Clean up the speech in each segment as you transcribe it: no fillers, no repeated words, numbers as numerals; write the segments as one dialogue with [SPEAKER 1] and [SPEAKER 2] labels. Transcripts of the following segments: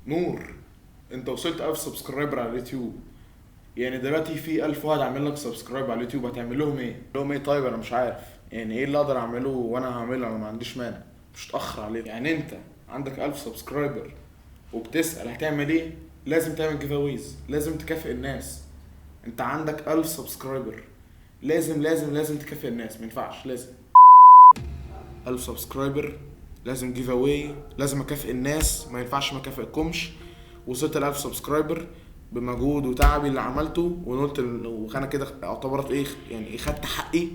[SPEAKER 1] نور، انت وصلت 1000 subscriber على اليوتيوب، يعني دلوقتي في 1000 واحد عامل لك subscribe على اليوتيوب، هتعمل لهم ايه؟ لهم ايه؟ طيب انا مش عارف يعني ايه اللي اقدر اعمله، وانا هعمله، انا ما عنديش مانع، مش هتاخر عليك. يعني انت عندك 1000 subscriber وبتسال هتعمل ايه؟ لازم تعمل giveaways، لازم تكافئ الناس. انت عندك 1000 subscriber، لازم لازم لازم تكافئ الناس، ما ينفعش. لازم 1000 subscriber، لازم giveaway، لازم اكافئ الناس، ما ينفعش ما اكافئكمش. وصلت ل 1000 subscriber بمجهود وتعبي اللي عملته، ونقلت وانا كده اعتبرت ايه، يعني ايه، خدت حقي.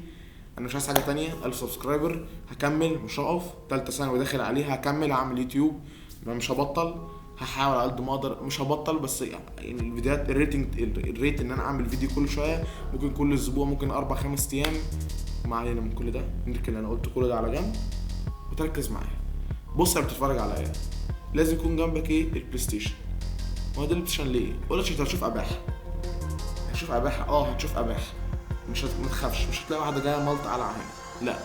[SPEAKER 1] انا مش عايز حاجة تانية. 1000 subscriber هكمل، مش هقف. تالتة ثانوي داخل عليها، هكمل، هعمل يوتيوب، مش هبطل، هحاول على قد ما اقدر، مش هبطل. بس يعني الفيديوهات، ال rating، ال rate ان انا اعمل فيديو كل شويه، ممكن كل اسبوع، ممكن 4-5 ايام. ما علينا من كل ده، نركن اللي انا قلت كل ده على جنب وتركز معايا. بص، انا بتتفرج عليا، لازم يكون جنبك ايه؟ البلاي ستيشن. ما هو ده البلاي ستيشن ليه؟ قول لك هتشوف اباحه، هتشوف اباحه، هتشوف اباحه، مش ما تخافش، مش هتلاقي واحدة جاية ملط على عينك، لا،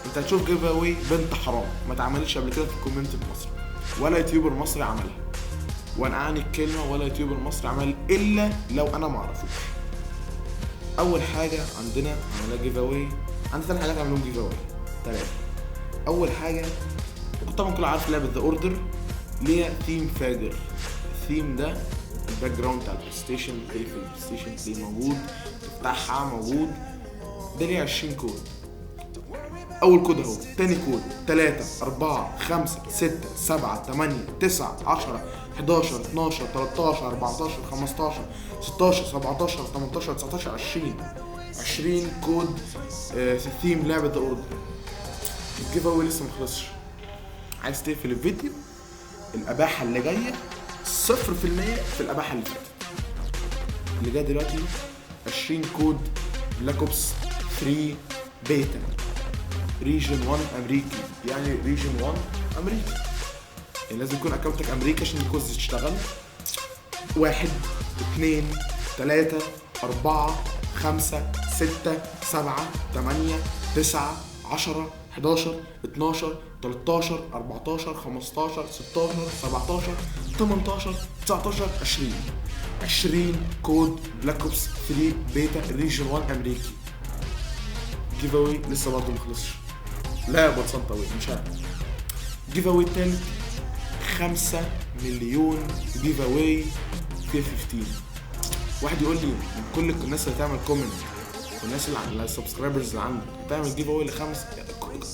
[SPEAKER 1] انت هتشوف giveaway بنت حرام ما اتعملتش قبل كده في ال community المصري، ولا YouTuber مصري عملها، وانا اعني الكلمة، ولا YouTuber مصري عمل، الا لو انا ما اعرفوش. اول حاجة عندنا عملنا giveaway، عندنا 3 حاجات عملناهم giveaway، 3. اول حاجة طبعا كل عارف لعبه The Order ليها ثيم فاجر. الثيم ده ال background بتاع البلاي ستيشن، تلاقيه في البلاي ستيشن، تلاقيه موجود، تفتحها موجود. ده ليه 20 كود. اول كود اهو، تاني كود، 3 4 5 6 7 8 9 10 11 12 13 14 15 16 17 18 19 20. 20 كود، ثيم لعبة The Order. ال giveaway لسه مخلصش. عايز تقفل الفيديو؟ الاباحة اللي جاية 0% في الاباحة اللي فاتت. اللي جاي دلوقتي 20 code Black Ops 3 beta region 1 امريكي. يعني region 1 امريكي، يعني لازم يكون account ك امريكي عشان ال codes تشتغل. 1 2 3 4 5 6 7 8 9 10 11 12 13 14 15 16 17 18 19 20. 20 code Black Ops 3 beta region 1 امريكي. giveaway لسه برضه ما خلصش. لا يا بطسان طويل مش عارف. giveaway التالت 5 مليون giveaway في 15. واحد يقول لي من كل الناس اللي تعمل comment والناس اللي على ال subscribers اللي عندك هتعمل giveaway لخمس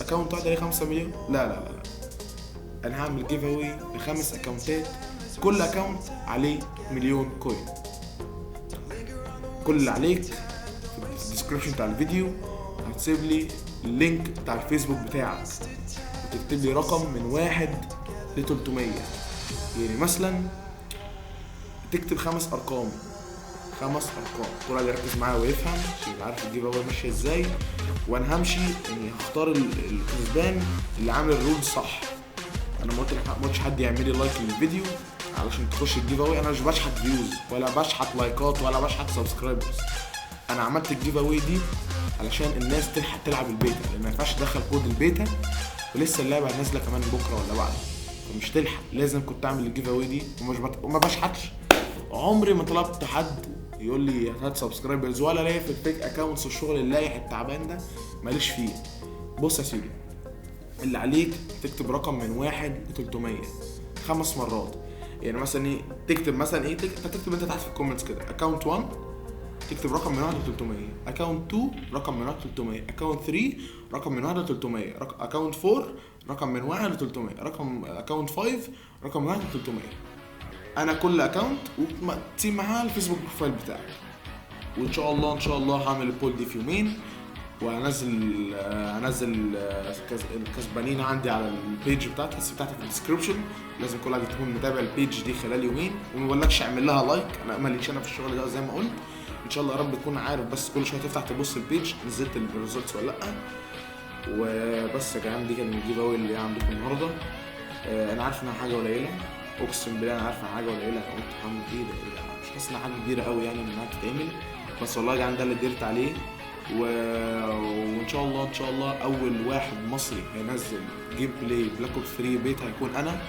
[SPEAKER 1] account واحد عليه 5 مليون؟ لا لا لا لا، انا هعمل giveaway لخمس account ات، كل account عليه مليون coin. كل اللي عليك في ال description بتاع الفيديو هتسيب لي ال link بتاع الفيسبوك بتاعك وتكتب لي رقم من 1 ل 300. يعني مثلا تكتب 5 ارقام، 5 ارقام، كل واحد يركز معايا ويفهم عشان يبقى عارف ال giveaway ماشية ازاي. وانا همشي يعني هختار الكسبان اللي عامل ال rule صح. انا ما قلتش حد يعمل لي like للفيديو علشان تخش ال giveaway. انا مش بشحت views ولا بشحت like ات ولا بشحت subscribers. انا عملت ال giveaway دي علشان الناس تلحق تلعب البيتا، لان ما ينفعش تدخل code ال beta ولسه اللعبة نازله كمان بكره ولا بعد، فمش تلحق. لازم كنت اعمل ال giveaway دي. وما بشحتش، عمري ما طلبت حد يقول لي هات subscribers ولا ليا في ال fake accounts والشغل اللايح التعبان ده، ماليش فيه. بص يا سيدي، اللي عليك تكتب رقم من 1 ل 300 5 مرات. يعني مثلا ايه، تكتب مثلا ايه، تكتب انت تحت في ال comments كده account 1، تكتب رقم من 1 ل 300، account 2 رقم من 1 ل 300، account 3 رقم من 1 ل 300، account 4 رقم من 1 ل 300، رقم account 5 رقم من 1 ل 300. انا كل account وتسيب معاه الفيسبوك profile بتاعك. وان شاء الله ان شاء الله هعمل ال poll دي في يومين، وهنزل هنزل الكسبانين عندي على ال page بتاعتي، بس بتاعتي في ال description. لازم كل واحد يكون متابع ال page دي خلال يومين، وما بقولكش اعمل لها like، انا ماليش انا في الشغل ده زي ما قلت. ان شاء الله يا رب تكون عارف، بس كل شوية تفتح تبص ال page نزلت ال results ولا لا. وبس يا جدعان، دي كان ال giveaway اللي عندكم النهارده. انا عارف انها حاجة قليله، اقسم بالله انا عارف انها حاجة قليله. انا قلت هعمل ايه ده، ايه ده، انا مش حاسس انها حاجة كبيرة قوي يعني انها تتعمل، بس والله يا جدعان ده اللي قدرت عليه. وان شاء الله ان شاء الله اول واحد مصري هينزل gameplay Black Ops 3 بيت هيكون انا.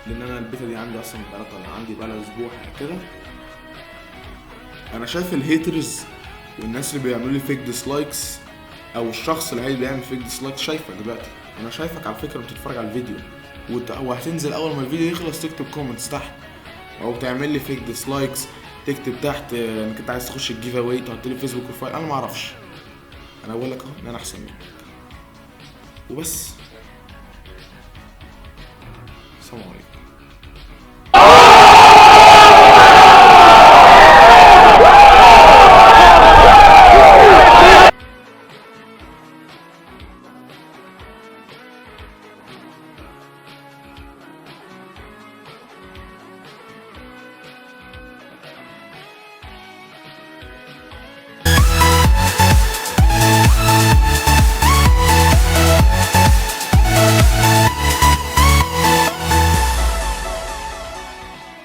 [SPEAKER 1] لان انا البيتا دي عندي اصلا بقالها طالعه عندي بقالها اسبوع حاجة كده. انا شايف ال haters والناس اللي بيعملوا لي fake dislikes، او الشخص اللي بيعمل fake dislike، شايفك دلوقتي. انا شايفك على فكرة بتتفرج على الفيديو، وهتنزل اول ما الفيديو يخلص تكتب comments تحت، او تعمل لي fake dislikes، تكتب تحت انك انت عايز تخش ال giveaway، تحط لي Facebook profile. انا ما اعرفش، انا بقول لك اهو ان انا احسن منك وبس. السلام عليكم.